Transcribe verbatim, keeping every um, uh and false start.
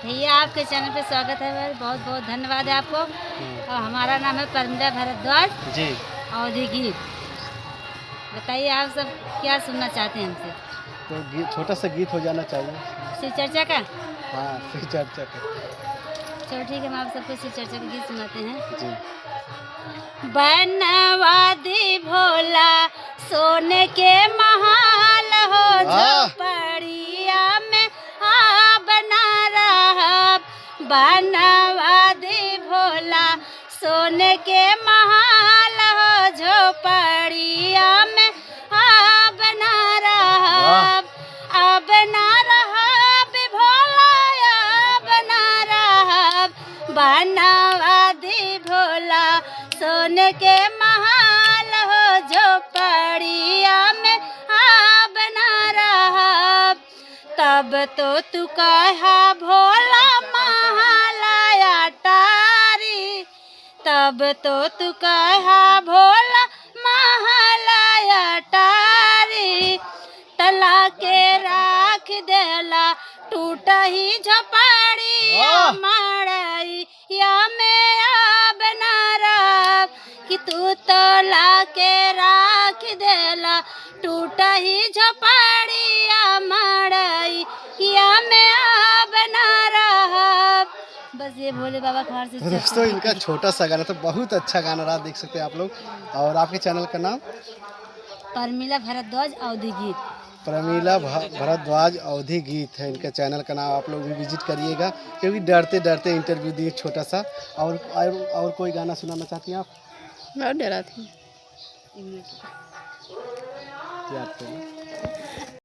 भैया, आपके चैनल पे स्वागत है, बहुत बहुत धन्यवाद है आपको। हम्म। और हमारा नाम है परमिला भारद्वाज। जी। अवधी गीत। बताइए, आप सब क्या सुनना चाहते हैं हमसे? तो गीत, छोटा सा गीत हो जाना चाहिए। शिव चर्चा का? हाँ, शिव चर्चा का। चलो ठीक है, हम आप सबको शिव चर्चा का गीत सुनाते हैं। जी। बनवा दी भोला सोने के महल हो, वाह। झोपड़िया में अब ना रहब। बनवा दी भोला सोने के महल हो, झोपड़िया में अब ना रहब। वाह। अब ना रहब भोला, अब ना रहब। बनवा दी भोला सोने के महल हो, झोपड़िया में अब ना रहब। तब तो तू कहा भोला महल अटारी, तब तो तू कहा भोला महल अटारी, तला के राख देला टूटही झोपड़िया, वाह। मड़ई या में अब ना रहब, कि तू तो लाके राख देला टूटही झोपड़िया, मड़ई या में अब ना रहब। बस ये भोले बाबा के हार से तो दोस्तों, इनका छोटा सा गाना था, बहुत अच्छा गाना रहा, देख सकते हैं आप लोग। और आपके चैनल का नाम? परमिला भारद्वाज अवधी गीत। प्रमिला भ-, भारद्वाज अवधी गीत है इनका चैनल का नाम, आप लोग भी विजिट करिएगा, क्योंकि डरते डरते इंटरव्यू दिए छोटा सा। और, और, और कोई गाना सुनाना चाहती हैं आप? बहुत डरा थी। याद करो।